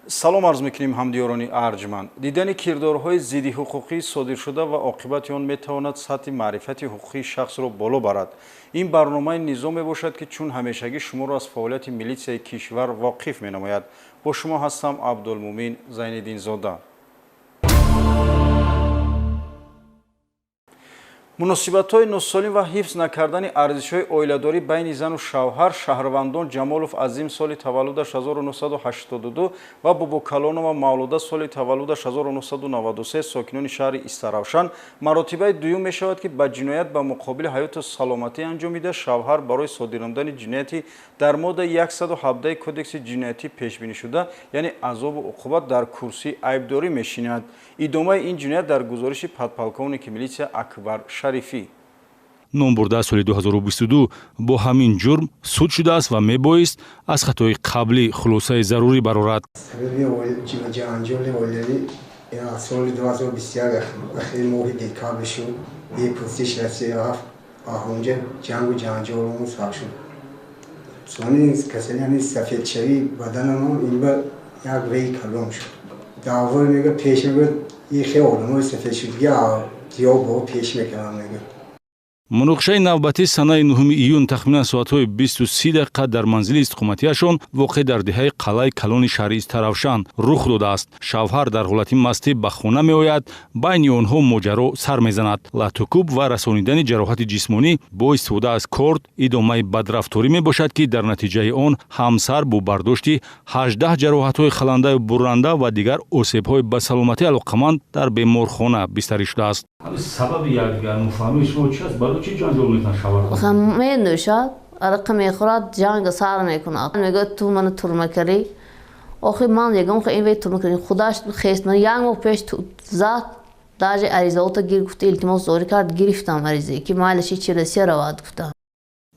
Салом арз мекунем, ҳамдиёрони арҷманд. Дидани кирдорҳои зиддиҳуқуқӣ содиршуда ва оқибати он метавонад сатҳи маърифати ҳуқуқии шахсро боло барад. Ин барномаи низом мебошад, ки чун ҳамешагӣ шуморо аз фаъолияти милитсияи кишвар воқиф менамояд. Бо шумо ҳастам Абдулмумин Зайниддинзода. Муносибатҳои носолим ва ҳифз накардани арзишҳои оиладорӣ байни зану шавҳар шаҳрвандон Ҷамолов Азим, соли таваллудаш 1982, ва Бобокалонова Мавлуда, соли таваллудаш 1993, сокинони шаҳри Истаравшан, маротибаи дуюм мешавад, ки ба ҷиноят ба муқобили ҳаёту саломатӣ анҷомида, шавҳар барои содир намудани ҷинояти дар моддаи 117 Кодекси ҷиноятӣ пешбинишуда, яъне азобу уқубат, дар курсии айбдорӣ мешинад. Идомаи ин ҷиноят дар гузориши подполковники милитсия Акбар Шарифӣ. Номбурда соли 2022 бо ҳамин ҷурм суд шудааст ва мебоист аз хатои қаблӣ хулосаи зарурӣ барорад. Сабаби ҷанҷоли оилавӣ соли 2021 ахири моҳи декабр шуд. Бепурсиш расид, рафт, онҷа ҷангу ҷанҷолмон сар шуд. Сони касали, ҳамин сафедшавии баданамон ин ба як вей калон шуд. Даъво мега пеш мега, и хел одамои сафедшудги диёб бо пеш мекунам, мега. Муноқишаи навбатӣ санаи 9 июн тахминан соатҳои 20:30 дар манзили истиқоматиашон, воқеъ дар деҳаи Қалъаи Калони шаҳри Истаравшан, рух додааст. Шавҳар дар ҳолати мастӣ ба хона меояд, байни онҳо моҷаро сар мезанад. Латукуб ва расонидани ҷароҳати ҷисмонӣ бо истифода аз корд идомаи бадрафторӣ мебошад, ки дар натиҷаи он ҳамсар бо бардошти 18 ҷароҳатҳои халандаю бурранда ва дигар осебҳои ба саломатӣ алоқаманд дар беморхона бистарӣ шудааст. Сабаби якдигарнофаҳмии шумо чи аст? Барои чӣ ҷанҷол мекунад шавҳар? Менӯшад, арақа мехӯрад, ҷанг сар мекунад. Мегӯяд, ту мана турма карӣ. Охи ман ягон ин вей турма карӣ, худаш хест. Ман як моҳ пеш зад, даже аризаота гир, гуфта, илтимос зорӣ кард, гирифтам аризае, ки майлаши чи Россия равад, гуфтам.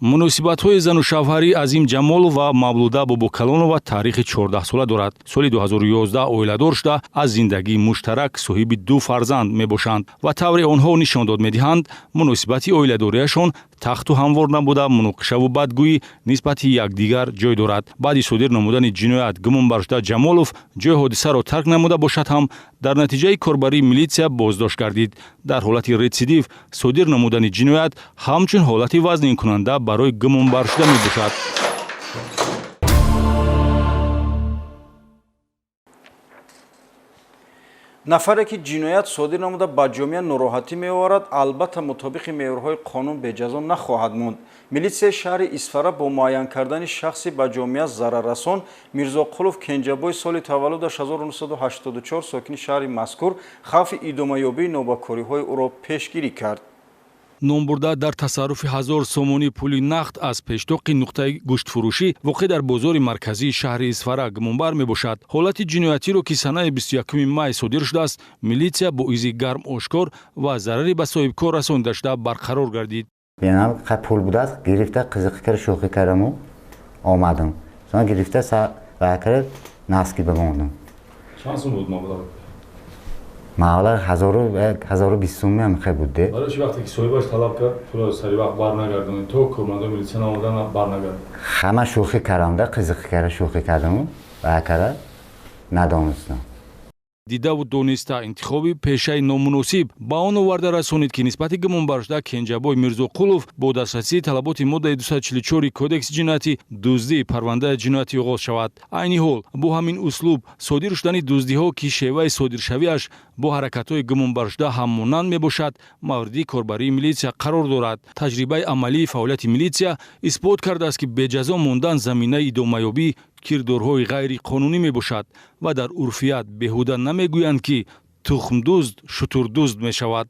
Муносибатҳои зану шавҳарии Азим Ҷамолов ва Мавлуда Бобокалонова таърихи 14сола дорад. Соли 2011 оиладор шуда, аз зиндагии муштарак соҳиби ду фарзанд мебошанд ва тавре онҳо нишондод медиҳанд, муносибати оиладориашон тахту ҳамвор набуда, муноқишаву бадгӯӣ нисбати якдигар ҷой дорад. Баъди содир намудани ҷиноят гумонбаршуда Ҷамолов ҷои ҳодисаро тарк намуда бошад ҳам, дар натиҷаи корбарии милитсия боздошт гардид. Дар ҳолати рецидив содир намудани ҷиноят ҳамчун ҳолати вазнинкунанда барои гумонбаршуда мебошад. Нафаре, ки ҷиноят содир намуда, ба ҷомеа нороҳатӣ меоварад, албатта, мутобиқи меъёрҳои қонун беҷазо нахоҳад монд. Милитсияи шаҳри Исфара бо муайян кардани шахси ба ҷомеа зараррасон Мирзоқулов Кенҷабой, соли таваллудаш 1984, сокини шаҳри мазкур, хавфи идомаёбии нобакориҳои ӯро пешгирӣ кард. Номбурда дар тасарруфи 1000 сомонӣ пули нақд аз пештоқи нуқтаи гӯштфурӯшӣ, воқеъ дар бозори марказии шаҳри Исфара, гумонбар мебошад. Ҳолати ҷиноятиро, ки санаи 21 май содир шудааст, милитсия бо изи гарм ошкор ва зарари ба соҳибкор расонида шуда барқарор гардид. Пул будааст, гирифта, қизиқӣ кара, шӯхӣ кардаму омадам, гирифта ва наски бимондам. Чанд сум буд маблағ? Маблағ 1020 сум ҳам хел буд де. Барои чи вақте ки соҳибаш талаб кард, пулро сари вақт барнагардонед, то кормандои милитсия наомадан барнагард? Ҳама шӯхӣ кардам да, қизиқӣ кара, шӯхӣ кардаму ва кара, надонистам. Дидаву дониста интихоби пешаи номуносиб ба он оварда расонид, ки нисбати гумонбаршуда Кенҷабой Мирзоқулов бо дастрасии талаботи моддаи 244 Кодекси ҷиноятӣ, дуздӣ, парвандаи ҷиноятӣ оғоз шавад. Айни ҳол бо ҳамин услуб содир шудани дуздиҳо, ки шеваи содиршавиаш бо ҳаракатҳои гумонбаршуда ҳаммонанд мебошад, мавриди корбарии милитсия қарор дорад. Таҷрибаи амалии фаъолияти милитсия исбот кардааст, ки беҷазо мондан заминаи идомаёбии кирдорҳои ғайриқонунӣ мебошад ва дар урфият беҳуда намегӯянд, ки тухмдузд шутурдузд мешавад.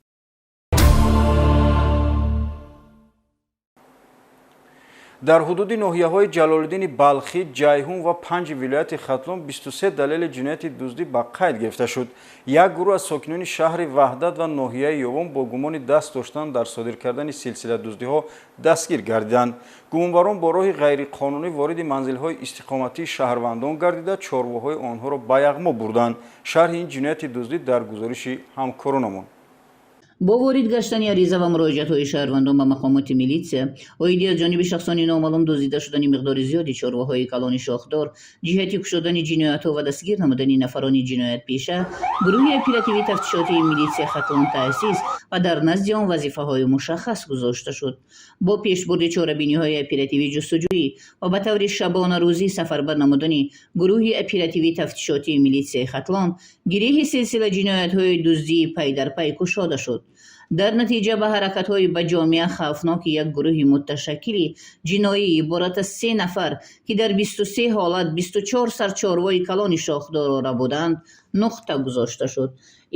Дар ҳудуди ноҳияҳои Ҷалолиддини Балхӣ, Ҷайҳун ва панҷи вилояти Хатлон 23 далели ҷинояти дуздӣ ба қайд гирифта шуд. Як гурӯҳ аз сокинони шаҳри Ваҳдат ва ноҳияи Ёвон бо гумони даст доштан дар содир кардани силсила дуздиҳо дастгир гардиданд. Гумонбарон бо роҳи ғайриқонунӣ вориди манзилҳои истиқоматии шаҳрвандон гардида, чорвоҳои онҳоро ба яғмо бурданд. Шарҳи ин ҷинояти дуздӣ дар гузориши ҳамкоронамон. Бо ворид гаштани ариза ва муроҷиатҳои шаҳрвандон ба мақомоти милитсия оиди аз ҷониби шахсони номаълум дуздида шудани миқдори зиёди чорвоҳои калони шохдор, ҷиҳати кушодани ҷиноятҳо ва дастгир намудани нафарони ҷиноятпеша, гурӯҳи оперативӣ тафтишотии милитсияи Хатлон таъсис ва дар назди он вазифаҳои мушаххас гузошта шуд. Бо пешбурди чорабиниҳои оперативӣ ҷустуҷӯӣ ва ба таври шабонарӯзӣ сафарбар намудани гурӯҳи оперативӣ тафтишотии милитсияи Хатлон, гиреҳи силсила ҷиноятҳои дуздии пай дар пай кушода шуд. Дар натиҷа ба ҳаракатҳои ба ҷомеа хавфноки як гурӯҳи муташаккили ҷиноӣ иборат аз се нафар, ки дар 23 ҳолат 24 сар чорвои калони шохдорро рабуданд, нуқта гузошта шуд.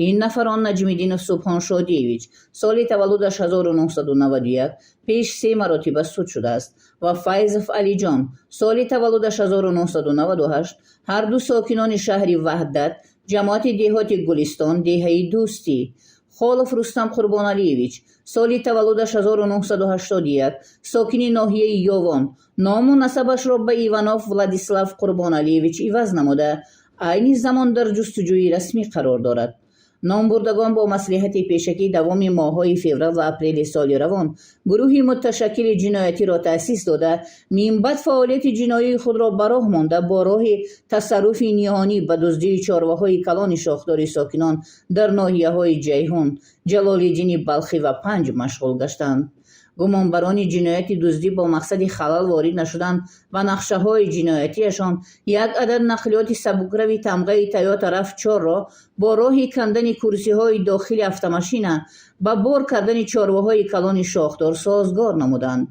Ин нафарон: Наҷмиддинов Субҳон Шодиевич, соли таваллудаш 1991, пеш се маротиба суд шудааст, ва Файзов Алиҷон, соли таваллудаш 1998, ҳарду сокинони шаҳри Ваҳдат, ҷамоати деҳоти Гулистон, деҳаи Дӯстӣ, Холов Рустам Қурбоналиевич, соли таваллудаш 1981, сокини ноҳияи Ёвон, ному насабашро ба Иванов Владислав Қурбоналиевич иваз намуда, айни замон дар ҷустуҷӯи расмӣ қарор дорад. Номбурдагон бо маслиҳати пешакӣ давоми моҳҳои феврал ва апрели соли равон гурӯҳи муташаккили ҷиноятиро таъсис дода, минбаъд фаъолияти ҷиноии худро ба роҳ монда, бо роҳи тасарруфи ниҳонӣ ба дуздии чорвоҳои калони шохдори сокинон дар ноҳияҳои Ҷайҳун, Ҷалолиддини Балхӣ ва Панҷ машғул гаштанд. Гумонбарони ҷинояти дуздӣ бо мақсади халал ворид нашудан ба нақшаҳои ҷиноятиашон як адад нақлиёти сабукрави тамғаи Тойота RAV4-ро бо роҳи кандани курсиҳои дохили автомашина ба бор кардани чорвоҳои калони шохдор созгор намуданд.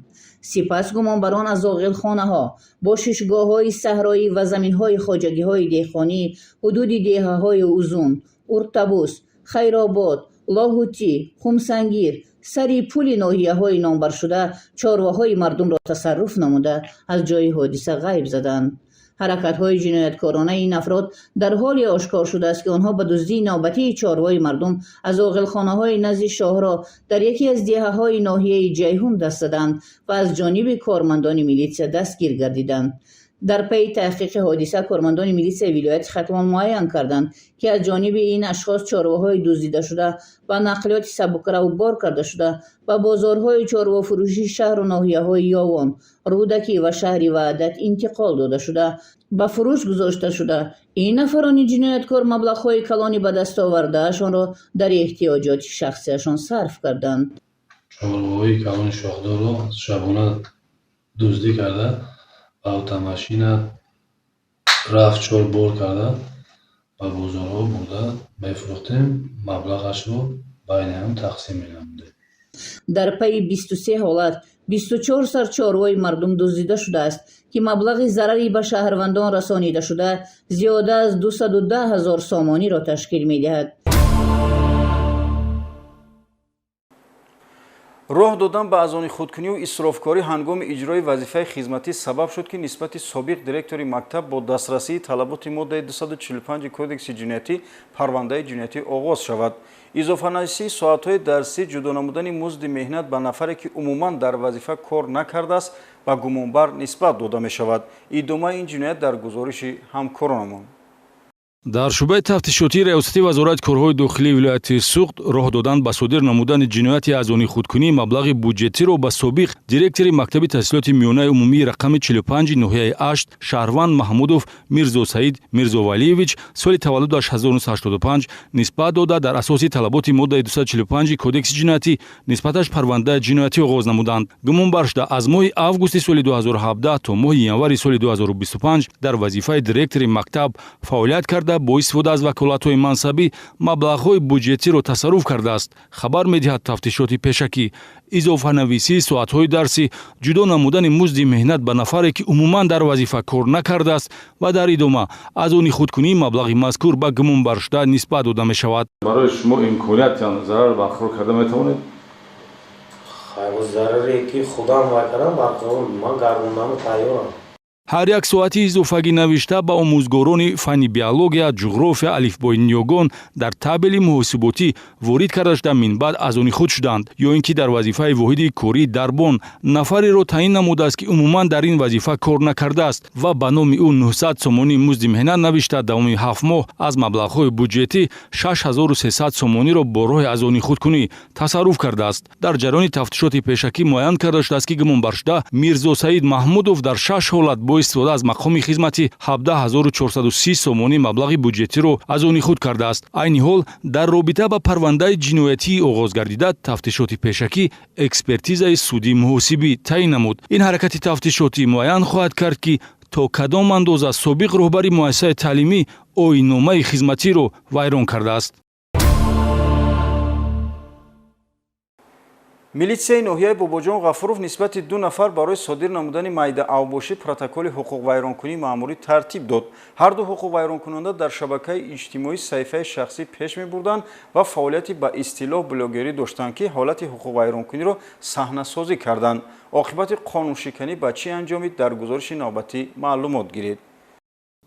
Сипас гумонбарон аз оғилхонаҳо, бошишгоҳҳои саҳроӣ ва заминҳои хоҷагиҳои деҳқонӣ ҳудуди деҳаҳои Узун, Уртабус, Хайробод, Лоҳутӣ, Хумсангир, Сари Пули ноҳияҳои номбаршуда чорвоҳои мардумро тасарруф намуда, аз ҷои ҳодиса ғайб заданд. Ҳаракатҳои ҷинояткоронаи ин афрод дар ҳоле ошкор шудааст, ки онҳо ба дуздии навбатии чорвои мардум аз оғилхонаҳои назди шоҳроҳ дар яке аз деҳаҳои ноҳияи Ҷайҳун даст заданд ва аз ҷониби кормандони милитсия дастгир гардиданд. Дар пайи таҳқиқи ҳодиса кормандони милитсияи вилояти Хатлон муайян карданд, ки аз ҷониби ин ашхос чорвоҳои дуздидашуда ба нақлиёти сабукрав бор карда шуда, ба бозорҳои чорвофурӯшии шаҳру ноҳияҳои Ёвон, Рӯдакӣ ва шаҳри Ваҳдат интиқол дода шуда, ба фурӯш гузошта шуда, ин нафарони ҷинояткор маблағҳои калони ба даст овардаашонро дар эҳтиёҷоти шахсиашон сарф карданд. Чорвоҳои калони шохдорро шабона дуздӣ карда, ба автомашина RAV4 бор карда, ба бозорҳо бурда мефурӯхтем, маблағашро байни ҳам тақсим менамудем. Дар пайи 23 ҳолат 24 сар чорвои мардум дуздида шудааст, ки маблағи зарари ба шаҳрвандон расонидашуда зиёда аз 210 ҳазор сомониро ташкил медиҳад. Роҳ додан ба аз они худкуниву исрофкорӣ ҳангоми иҷрои вазифаи хизматӣ сабаб шуд, ки нисбати собиқ директори мактаб бо дастрасии талаботи моддаи 245 Кодекси ҷиноятӣ парвандаи ҷиноятӣ оғоз шавад. Изофанависии соатҳои дарсӣ, ҷудо намудани музди меҳнат ба нафаре, ки умуман дар вазифа кор накардааст, ба гумонбар нисбат дода мешавад. Идомаи ин ҷиноят дар гузориши ҳамкоронамон. Дар шӯъбаи тафтишотии Раёсати Вазорати корҳои дохилии вилояти Суғд роҳ додан ба содир намудани ҷинояти аз они худкунии маблағи буҷетиро ба собиқ директори мактаби таҳсилоти миёнаи умумии рақами 45 ноҳияи Ашт шаҳрванд Маҳмудов Мирзосаид Мирзовалиевич, соли таваллудаш 1985, нисбат дода, дар асоси талаботи моддаи 245 Кодекси ҷиноятӣ нисбаташ парвандаи ҷиноятӣ оғоз намуданд. Гумонбар шуда аз моҳи августи соли 2017 то моҳи январи соли 2025 дар вазифаи директори мактаб фаъолият карда, бо истифода аз ваколатҳои мансабӣ маблағҳои буҷетиро тасарруф кардааст, хабар медиҳад тафтишоти пешакӣ. Изофанависии соатҳои дарсӣ, ҷудо намудани музди меҳнат ба нафаре, ки умуман дар вазифа кор накардааст, ва дар идома аз они худкунии маблағи мазкур ба гумонбаршуда нисбат дода мешавад. Барои шумо имконият зарар барқарор карда метавонед? Зараре ки худам вай кардам, барқарор ман гардондану тайёрам. Ҳар як соати изофагӣ навишта ба омӯзгорони фанни биология, ҷуғрофия, алифбои ниёгон дар табели муҳосиботӣ ворид карда шуда, минбаъд аз они худ шуданд. Ё ин ки дар вазифаи воҳиди кории дарбон нафареро таъин намудааст, ки умуман дар ин вазифа кор накардааст ва ба номи ӯ 900 сомонӣ музди меҳнат навишта, давоми 7 моҳ аз маблағҳои буҷетӣ 6300 сомониро бо роҳи аз они худкунӣ тасарруф кардааст. Дар ҷараёни тафтишоти пешакӣ муайян карда шудааст, ки гумонбаршуда Мирзосаид Маҳмудов дар шаш ҳолат бо истифода аз мақоми хизматӣ 17 430 сомонӣ маблағи буҷетиро аз они худ кардааст. Айни ҳол дар робита ба парвандаи ҷиноятии оғоз гардида тафтишоти пешакӣ экспертизаи судӣ муҳосибӣ таъин намуд. Ин ҳаракати тафтишотӣ муайян хоҳад кард, ки то кадом андоза собиқ роҳбари муассисаи таълимӣ оинномаи хизматиро вайрон кардааст. Милитсияи ноҳияи Бобоҷон Ғафуров нисбати ду нафар барои содир намудани майдаавбошӣ протоколи ҳуқуқвайронкунии маъмурӣ тартиб дод. Ҳар ду ҳуқуқвайронкунанда дар шабакаи иҷтимоӣ саҳифаи шахсӣ пеш мебурданд ва фаъолияти ба истилоҳ блогерӣ доштанд, ки ҳолати ҳуқуқвайронкуниро саҳнасозӣ карданд. Оқибати қонуншиканӣ ба чӣ анҷомид, дар гузориши навбатӣ маълумот гиред.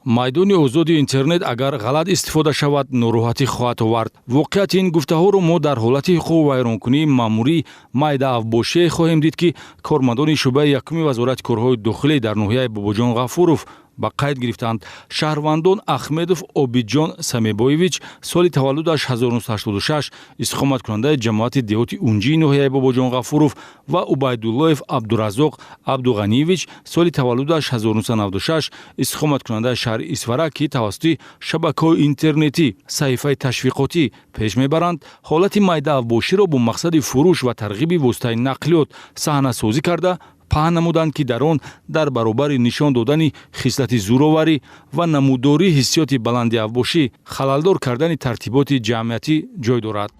Майдони озоди интернет агар ғалат истифода шавад, нороҳатӣ хоҳад овард. Воқеияти ин гуфтаҳоро мо дар ҳолати ҳуқуқвайронкунии маъмурӣ майдаавбошие хоҳем дид, ки кормандони шӯъбаи якуми Вазорати корҳои дохилӣ дар ноҳияи Бобоҷон Ғафуров ба қайд гирифтанд. Шаҳрвандон Ахмедов Обидҷон Самебоевич, соли таваллудаш 1986, истиқоматкунандаи ҷамоати деҳоти Унҷии ноҳияи Бобоҷон Ғафуров, ва Убайдуллоев Абдуразоқ Абдуғаниевич, соли таваллудаш 1996, истиқоматкунандаи шаҳри Исфара, ки тавассути шабакаҳои интернетӣ саҳифаи ташвиқотӣ пеш мебаранд, ҳолати майдаавбоширо бо мақсади фурӯш ва тарғиби воситаи нақлиёт саҳнасозӣ карда паҳн намуданд, ки дар он дар баробари нишон додани хислати зӯроварӣ ва намудории ҳиссиёти баланди авбошӣ, халалдор кардани тартиботи ҷамъиятӣ ҷой дорад.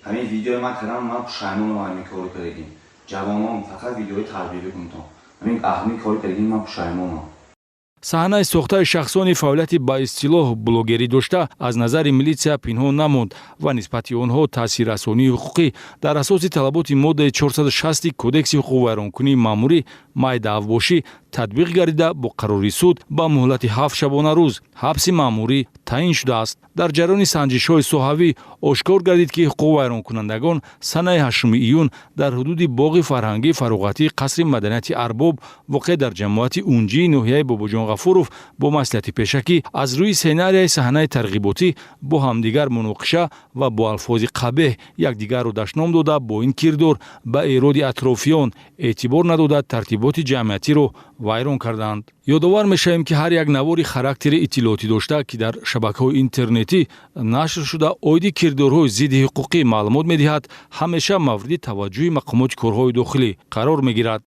Ҳамин видеои ман кардам, ман пушаймонам. Ҳамин корро кардагим, ҷавонон, фақат видеои тарбиявӣ кунтон. Ҳамин кори кардагим, ман пушаймонам. Саҳнаи сохтаи шахсони фаъолияти ба истилоҳ блогерӣ дошта аз назари милитсия пинҳон намонд ва нисбати онҳо таъсиррасонии ҳуқуқӣ дар асоси талаботи моддаи 460 Кодекси ҳуқуқвайронкунии маъмурӣ, майдаавбошӣ, татбиқ гардида, бо қарори суд ба муҳлати 7 шабонарӯз ҳабси маъмурӣ таъин шудааст. Дар ҷараёни санҷишҳои соҳавӣ ошкор гардид, ки ҳуқуқвайронкунандагон санаи 8 июн дар ҳудуди боғи фарҳангии фароғатии қасри маданияти Арбоб, воқеъ дар ҷамоати Унҷии ноҳияи Бобоҷон Ғафуров, бо маслиҳати пешакӣ аз рӯи сценарияи саҳнаи тарғиботӣ бо ҳамдигар муноқиша ва бо алфози қабеҳ якдигарро дашном дода, бо ин кирдор ба эроди атрофиён эътибор надода, тартиботи ҷамъиятиро вайрон карданд. Ёдовар мешавем, ки ҳар як навори характери иттилоотӣ дошта, ки дар шабакаҳои интернетӣ нашр шуда, оиди кирдорҳои зидди ҳуқуқӣ маълумот медиҳад, ҳамеша мавриди таваҷҷӯҳи мақомоти корҳои дохилӣ қарор мегирад.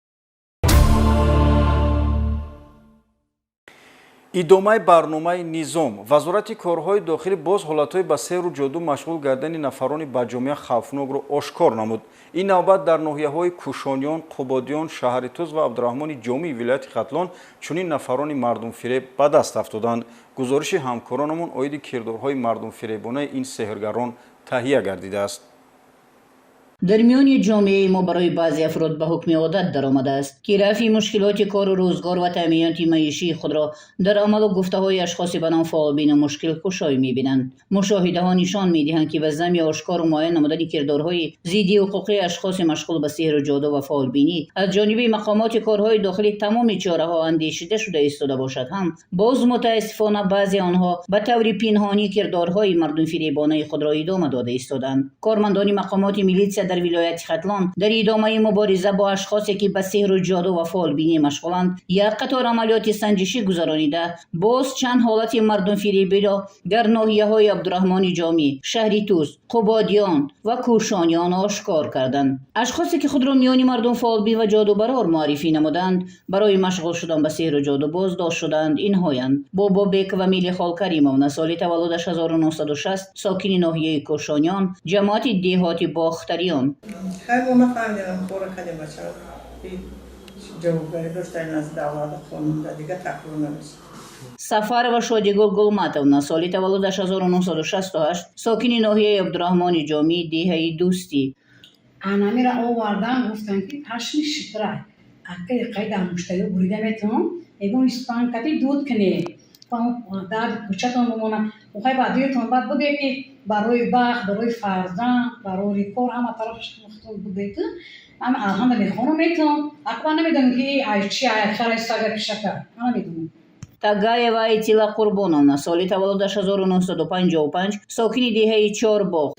Идомаи барномаи «Низом». Вазорати корҳои дохилӣ боз ҳолатҳои ба сеҳру ҷоду машғул гардани нафарони ба ҷомеа хавфнокро ошкор намуд. Ин навбат дар ноҳияҳои Кӯшониён, Қубодиён, шаҳри Туз ва Абдураҳмони Ҷомии вилояти Хатлон чунин нафарони мардумфиреб ба даст афтоданд. Гузориши ҳамкоронамон оиди кирдорҳои мардумфиребонаи ин сеҳргарон таҳия гардидааст. Дар миёни ҷомеаи мо барои баъзе афрод ба ҳукми одат даромадааст, ки рафъи мушкилоти кору рӯзгор ва таъминоти маишии худро дар амалу гуфтаҳои ашхоси ба ном фообину мушкилкушой мебинанд. Мушоҳидаҳо нишон медиҳанд, ки ба замми ошкору муайян намудани кирдорҳои зидди ҳуқуқии ашхоси машғул ба сеҳру ҷоду ва фоолбинӣ аз ҷониби мақомоти корҳои дохилӣ тамоми чораҳо андешида шуда истода бошад ҳам, боз мутаассифона баъзе онҳо ба таври пинҳонӣ кирдорҳои мардумфиребонаи худро идома дода истоданд. Кормандони мақомоти милитсия дар вилояти Хатлон дар идомаи мубориза бо ашхосе, ки ба сеҳру ҷоду ва фоолбинӣ машғуланд, як қатор амалиёти санҷишӣ гузаронида, боз чанд ҳолати мардумфиребиро дар ноҳияҳои Абдураҳмони Ҷомӣ, шаҳри Туз, Қубодиён ва Кӯшониён ошкор карданд. Ашхосе, ки худро миёни мардум фоолбин ва ҷодубарор муаррифӣ намуданд, барои машғул шудан ба сеҳру ҷоду боздошт шуданд, инҳоянд: Бобобекова Милихол Каримовна, соли таваллудаш 1960, сокини ноҳияи Кӯшониён, ҷамоати деҳоти Бохтариён. Хай, мо нафаҳмидем, кора кардем, бачаро. Ҷавобгарӣ дошта аз давлати қонун да дига такрор намешавад. Сафарова Шодигул Гулматовна, соли таваллудаш 1968, сокини ноҳияи Абдураҳмони Ҷомӣ, деҳаи Дӯстӣ. Анамира овардан, гуфтанд, ки пашми шитра акаи қайда муштариё бурида метавон, ягон испанкати дуд кунед, дар кӯчатон бимона, ухай ба дилтон бад бугӯед, ки барои бахт, барои фарзанд, барои кор ҳама тараф бугӯед. Ама алҳамда мехонам, метавон. Акба намедонам, ки ай чи, ай хара, сага, пишака, ман намедонам. Тагаева Айтила Қурбоновна, соли таваллудаш 1955, сокини деҳаи Чорбоғ.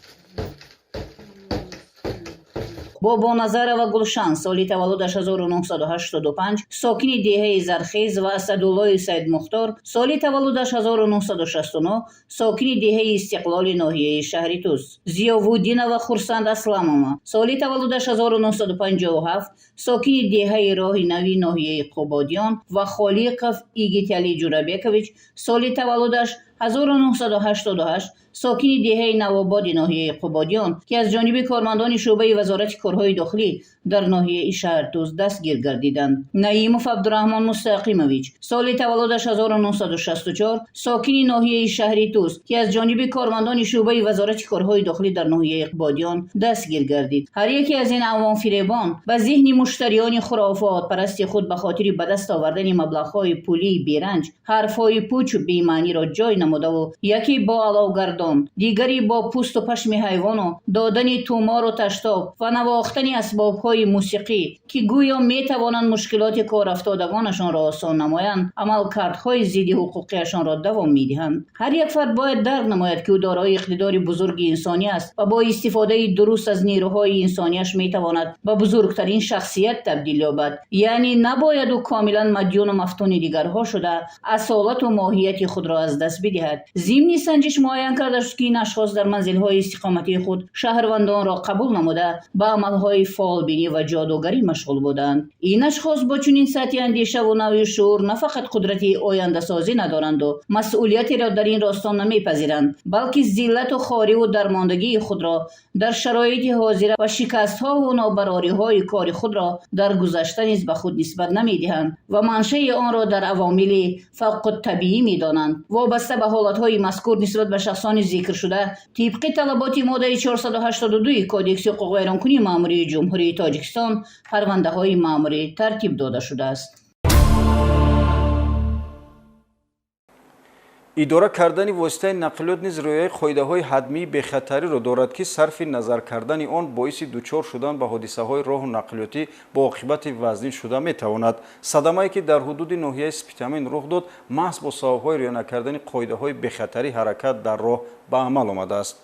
Бобоназарова Гулшан, соли таваллудаш 1985, сокини деҳаи Зархез ва Асадуллои Саидмухтор, соли таваллудаш 1969, сокини деҳаи Истиқлоли ноҳияи шаҳри Тус. Зиёвуддинова Хурсанд Асламова, соли таваллудаш 1957, сокини деҳаи Роҳи Нави ноҳияи Қубодиён ва Холиқов Игитали Ҷурабекович, соли таваллудаш 1988, сокини деҳаи Навободи ноҳияи Қубодиён, ки аз ҷониби кормандони шӯъбаи Вазорати корҳои дохилӣ дар ноҳияи Шаҳртуз дастгир гардиданд. Наимов Абдураҳмон Мустақимович, соли таваллудаш 1964, сокини ноҳияи шаҳри Туз, ки аз ҷониби кормандони шӯъбаи Вазорати корҳои дохилӣ дар ноҳияи Қубодиён дастгир гардид. Ҳар яке аз ин авомфиребон ба зеҳни муштариёни хурофотпарасти худ ба хотири ба даст овардани маблағҳои пулии беранҷ ҳарфҳои пучу бемаъниро ҷой намудаву яке бо аловгардон, дигаре бо пӯсту пашми ҳайвону додани тумору таштоб ва навохтани асбобҳои мусиқӣ, ки гӯё метавонанд мушкилоти корафтодагонашонро осон намоянд, амалкардҳои зидди ҳуқуқиашонро давом медиҳанд. Ҳар як фард бояд дарк намояд, ки ӯ дорои иқтидори бузурги инсонӣ аст ва бо истифодаи дуруст аз нерӯҳои инсонияш метавонад ба бузургтарин шахсият табдил ёбад. Яъне набояд ӯ комилан мадюну мафтуни дигарҳо шуда, асолату моҳияти худро аз даст бидиҳад. Зимни санҷиш муайян карда шуд, ки ин ашхос дар манзилҳои истиқоматии худ шаҳрвандонро қабул намуда, ба амалҳои фолбинӣ ва ҷодугарӣ машғул буданд. Ин ашхос бо чунин сатҳи андешаву навъи шуур на фақат қудрати ояндасозӣ надоранду масъулиятеро дар ин росто намепазиранд, балки зиллату хориву дармондагии худро дар шароити ҳозира ва шикастҳову нобарориҳои кори худро дар гузашта низ ба худ нисбат намедиҳанд ва маншаи онро дар авомили фавқуттабиӣ медонанд. Вобаста ба ҳолатҳои мазкур нисбат ба шахсони зикршуда тибқи талаботи моддаи 482 Кодекси ҳуқуқвайронкунии маъмурии Ҷумҳурии Тоҷикистон парвандаҳои маъмурӣ тартиб дода шудааст. Идора кардани воситаи нақлиёт низ риояи қоидаҳои ҳатмии бехатариро дорад, ки сарфи назар кардани он боиси дучор шудан ба ҳодисаҳои роҳу нақлиётӣ бо оқибати вазнин шуда метавонад. Садамае, ки дар ҳудуди ноҳияи Спитамен рух дод, маҳз бо сабабҳои риоя накардани қоидаҳои бехатарии ҳаракат дар роҳ ба амал омадааст.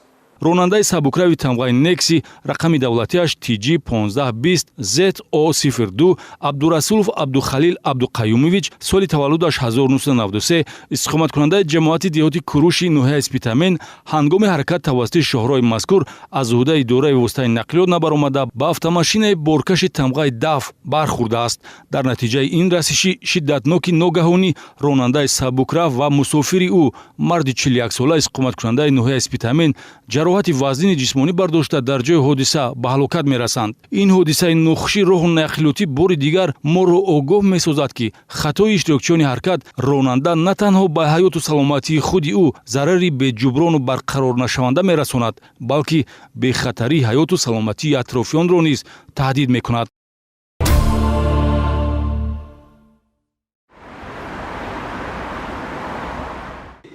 Ронандаи сабукрави тамғаи Некси рақами давлатиаш TG 1520 ZO02 Абдурасулов Абдухалил Абдуқаюмович, соли таваллудаш 1993, истиқоматкунандаи ҷамоати деҳоти Куруши ноҳияи Спитамен, ҳангоми ҳаракат тавассути шоҳроҳи мазкур аз ӯҳдаи идораи воситаи нақлиёт набаромада, ба автомашинаи боркаши тамғаи ДАФ бархӯрдааст. Дар натиҷаи ин расиши шиддатноки ногаҳонӣ ронандаи сабукрав ва мусофири ӯ, марди 41сола истиқоматкунандаи ноҳияи Спитамен, ҷароҳати вазнини ҷисмонӣ бардошта, дар ҷои ҳодиса ба ҳалокат мерасанд. Ин ҳодисаи нохуши роҳу нақлиётӣ бори дигар моро огоҳ месозад, ки хатои иштирокчиёни ҳаракат ронанда на танҳо ба ҳаёту саломатии худи ӯ зарари беҷуброну барқарорнашаванда мерасонад, балки бехатарии ҳаёту саломатии атрофиёнро низ таҳдид мекунад.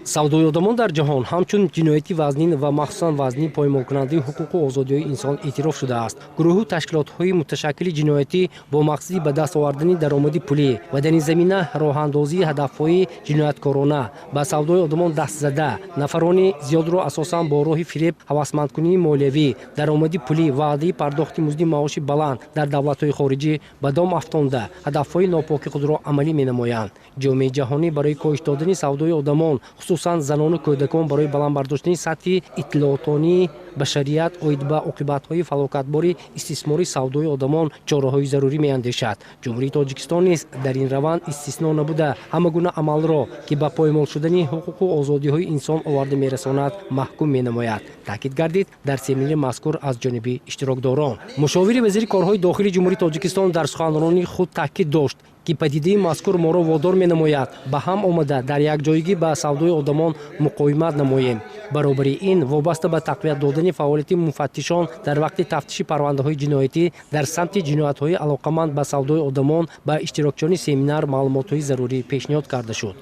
Савдои одамон дар ҷаҳон ҳамчун ҷинояти вазнин ва махсусан вазнин поймолкунандаи ҳуқуқу озодиҳои инсон эътироф шудааст. Гурӯҳу ташкилотҳои муташаккили ҷиноятӣ бо мақсади ба даст овардани даромади пулӣ ва дар ин замина роҳандозии ҳадафҳои ҷинояткорона ба савдои одамон даст зада, нафарони зиёдро асосан бо роҳи фиреб, ҳавасмандкунии молиявӣ, даромади пулӣ, ваъдаи пардохти музди маоши баланд дар давлатҳои хориҷӣ ба дом афтонда, ҳадафҳои нопоки худро амалӣ менамоянд. Ҷомеаи ҷаҳонӣ барои коҳиш додани савдои одамон, Хусусан занону кӯдакон барои баланд бардоштани сатҳи иттилоотонии башарият оид ба оқибатҳои фалокатбори истисмори савдои одамон чораҳои зарурӣ меандешад. Ҷумҳурии Тоҷикистон низ дар ин раванд истисно набуда, ҳама гуна амалро, ки ба поймол шудани ҳуқуқу озодиҳои инсон оварда мерасонад, маҳкум менамояд. Таъкид гардид дар семинари мазкур аз ҷониби иштирокдорон. Мушовири вазири корҳои дохилии Ҷумҳурии Тоҷикистон дар суханронии худ таъкид дошт, ки падидаи мазкур моро водор менамояд ба ҳам омада дар якҷоягӣ ба савдои одамон муқовимат намоем. Баробари ин, вобаста ба тақвият додани фаъолияти муфаттишон дар вақти тафтиши парвандаҳои ҷиноятӣ дар самти ҷиноятҳои алоқаманд ба савдои одамон ба иштирокчиёни семинар маълумотҳои зарурӣ пешниҳод карда шуд.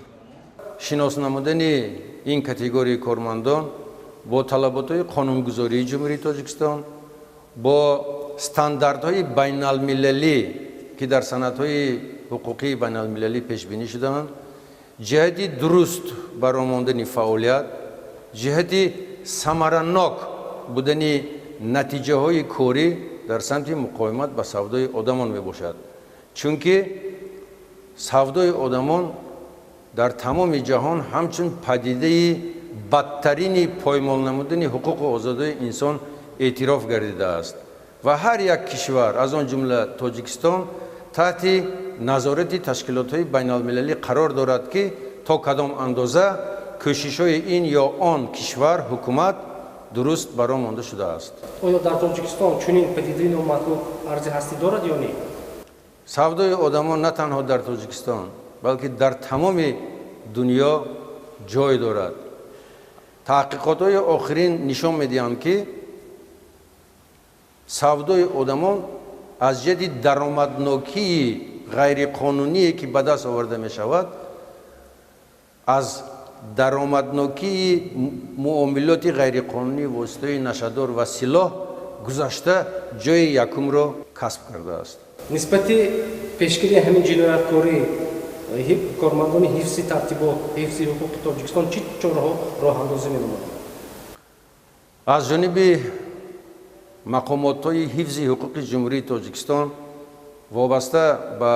Шинос намудани ин категорияи кормандон бо талаботҳои қонунгузории Ҷумҳурии Тоҷикистон, бо стандартҳои байналмилалӣ, ки дар санадҳои ҳуқуқии байналмилалӣ пешбинӣ шудаанд, ҷиҳати дуруст баромондани фаъолият, ҷиҳати самаранок будани натиҷаҳои корӣ дар самти муқовимат ба савдои одамон мебошад. Чунки савдои одамон дар тамоми ҷаҳон ҳамчун падидаи бадтарини поймол намудани ҳуқуқу озодии инсон эътироф гардидааст ва ҳар як кишвар, аз он ҷумла Тоҷикистон, таҳти назорати ташкилотҳои байналмилалӣ қарор дорад, ки то кадом андоза кӯшишҳои ин ё он кишвар, ҳукумат дуруст баро монда шудааст. Оё дар Тоҷикистон чунин падидаи номатлуб арзи ҳастӣ дорад ё не? Савдои одамон на танҳо дар Тоҷикистон, балки дар тамоми дунё ҷой дорад. Таҳқиқотҳои охирин нишон медиҳанд, ки савдои одамон аз ҷиҳати даромаднокии ғайриқонуние, ки ба даст оварда мешавад, аз даромаднокии муомилоти ғайриқонунии воситаи нашадор ва силоҳ гузашта ҷои якумро касб кардааст. Нисбати пешгирии ҳамин ҷинояткорӣ кормандони ҳифзи тартибот, ҳифзи ҳуқуқи Тоҷикистон чӣ чораҳо роҳандозӣ менамоянд? Аз ҷониби мақомотҳои ҳифзи ҳуқуқи Ҷумҳурии Тоҷикистон вобаста ба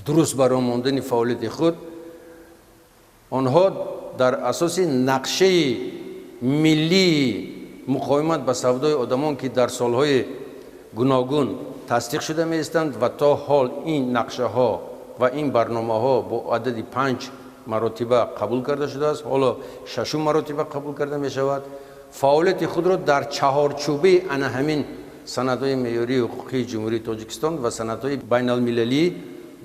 дуруст баромондани фаъолияти худ, онҳо дар асоси нақшаи миллии муқовимат ба савдои одамон, ки дар солҳои гуногун тасдиқ шуда меистанд ва то ҳол ин нақшаҳо ва ин барномаҳо бо адади 5 маротиба қабул карда шудааст, ҳоло 6 маротиба қабул карда мешавад, фаъолияти худро дар чаҳорчӯбаи ана ҳамин санадҳои меъёрии ҳуқуқии Ҷумҳурии Тоҷикистон ва санадҳои байналмилалӣ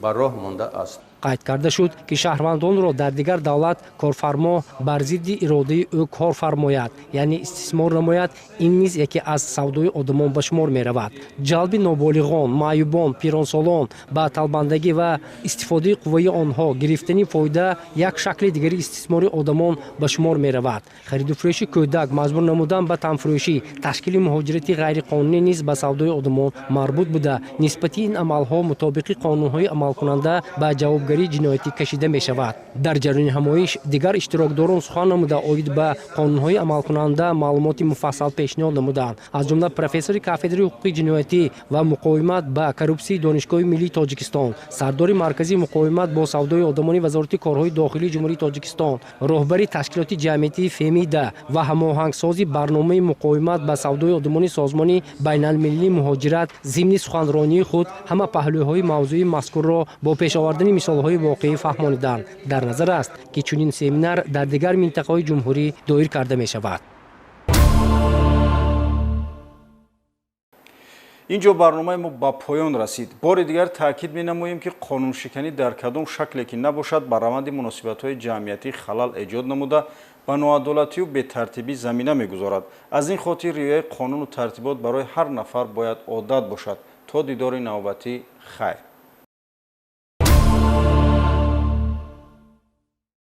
ба роҳ монда аст. Қайд карда шуд, ки шаҳрвандонро дар дигар давлат корфармо бар зидди иродаи ӯ кор фармояд, яъне истисмор намояд, ин низ яке аз савдои одамон ба шумор меравад. Ҷалби ноболиғон, маъюбон, пиронсолон ба талбандагӣ ва истифодаи қувваи онҳо, гирифтани фоида як шакли дигари истисмори одамон ба шумор меравад. Хариду фурӯши кӯдак, маҷбур намудан ба танфурӯшӣ, ташкили муҳоҷирати ғайриқонунӣ низ ба савдои одамон марбут буда, нисбати ин амалҳо мутобиқи қонунҳои амалкунанда ба ҷавобгарии ҷиноятӣ кашида мешавад. Дар ҷараёни ҳамоиш дигар иштирокдорон сухан намуда оид ба қонунҳои амалкунанда маълумоти муфассал пешниҳод намуданд. Аз ҷумла профессори кафедраи ҳуқуқи ҷиноятӣ ва муқовимат ба коррупсияи Донишгоҳи миллии Тоҷикистон, сардори марказии муқовимат бо савдои одамони Вазорати корҳои дохилии Ҷумҳурии Тоҷикистон, роҳбари ташкилоти ҷамъиятии Фемида ва ҳамоҳангсози барномаи муқовимат ба савдои одамони Созмони байналмилалии муҳоҷират зимни суханронии худ ҳама паҳлӯҳои мавзӯи мазкурро бо пеш овардани мисолҳои воқеӣ фаҳмониданд. Дар назар аст, ки чунин семинар дар дигар минтақаҳои ҷумҳурӣ доир карда мешавад. Инҷо барномаи мо ба поён расид. Бори дигар таъкид менамоем, ки қонуншиканӣ дар кадом шакле ки набошад, ба раванди муносибатҳои ҷамъиятӣ халал эҷод намуда, ба ноадолатию бетартибӣ замина мегузорад. Аз ин хотир риояи қонуну тартибот барои ҳар нафар бояд одат бошад. То дидори навбатӣ, хайр.